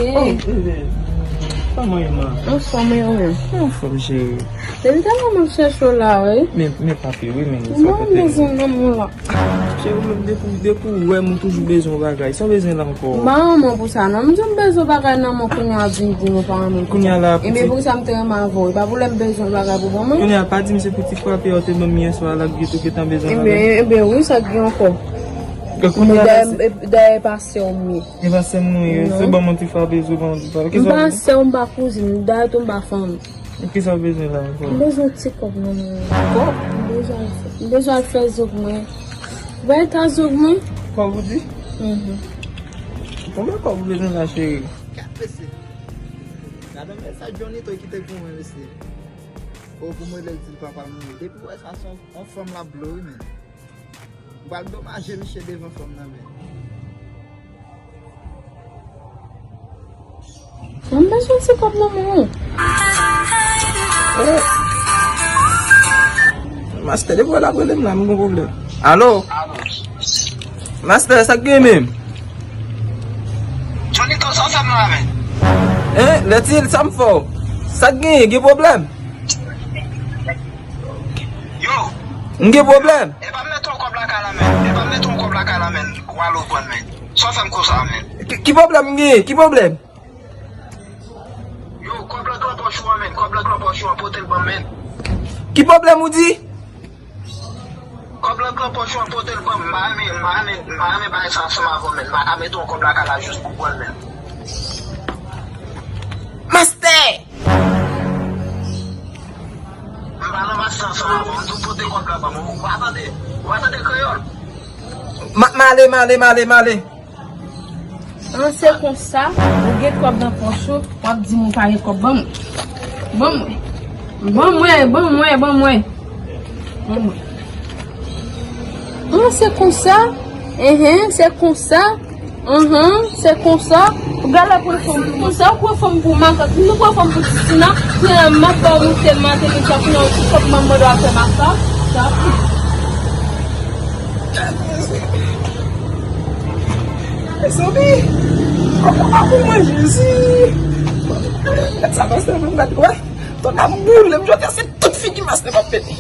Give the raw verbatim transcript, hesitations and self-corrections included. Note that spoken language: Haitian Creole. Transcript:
Oh, bebe. Kòman w ye, ma? Anfòm, e ou menm? Anfòm, cheri. Depi talè m ap chèche w la, wi. Men, men papye, wi, men sa mwen bezwen nan men w la. Cheri, ou menm depi, depi w wè m, ou toujou bezwen yon bagay. Sa w bezwen la ankò? M pa renmen w pou sa, non. M di w m bezwen bagay nan men w, kounye a w vin di m ou pa renmen m pou sa. Kounye a la, pitit. Ebyen, pou sa m te renmen avè w. E pa pou lè m bezwen yon bagay pou ban mwen. Kounye a, pa di m se pou ti frape a w te ban m yè swa la, ki tou gentan bezwen avè m. Ebyen, ebyen, wi, sa k gen ankò. Kounye a la, dayè, dayè, e pa sè w m ye. E pa sè m nou ye. Non. Se ban mwen ti frape, se ban mwen ti frape. M pa sè w, m pa kouzin, dayè tou m pa fanmi. Kisa w bezwen la ankò? M bezwen ti kòb nan men w. Kòb? M bezwen al fè, m bezwen al fè zong mwen. Ou wè eta zong mwen? Kòb ou di? Mhm. Konbyen kòb ou bezwen la, cheri? Gad mesye. Gad mesye, sa Johnny to kite pou mwen, mesye. O, pou mwen lè l di l papa m, wi. Depi w wè sa, se yon, yon fanm l ap vle, wi, men. Ou pral domaje misye devan fanm nan, men. Mwen bezwen ti kòb nan men w. Eh. Mastè, depi w ap rele m la, m gon pwoblèm. Alo? Mastè, sa k gen menm? Johnny, to sa w fè m la, men? Eh, Lètil, sa m fè w? Sa k gen? Gen pwoblèm? Yo. M gen pwoblèm. E pa m mete yon kòb lakay la, men. E pa m mete yon kòb lakay la, men. Walo pran, men. Sa w fè m konsa, men? Ki, ki pwoblèm m gen? Ki pwoblèm? Yo, kòb lan nan pòch ou an, men. Kòb lan nan pòch ou an, pote l ban m, men. Ki pwoblèm ou di? Kòb lan nan pòch ou an, pote l ban m. M pa renmen, m pa renmen, m pa renmen bagay sa ansanm avè w, men. M pa ka mete yon kòb lakay la jis pou pran l, men. Mastè! M pa nan mache ansanm avè w, m di w pote kòb la ban m. Ou pa tande, ou pa tande kreyòl? M, m ale, m ale, m ale, m ale. An, se konsa, ou gen kòb nan pòch ou, w ap di m ou pa gen kòb, ban mwen. Ban mwen. Ban mwen, ban mwen, ban mwen. Ban mwen. An, se konsa? Enhen, se konsa? Anhan, se konsa. Ou gade pou fanm pou konsa, ou pran fanm pou makak, nou pran fanm pou Tistina, kounye a m ap ba w moute maten, men sa kounye a ou ti kòb manman dwa fè makak. Sa. Mezanmi, kòman pou mwen, Jezi? Gad sa, pastè, mwen gad, wè. Tòl ap boule m, jodi a se tout figi mastè m ap pete.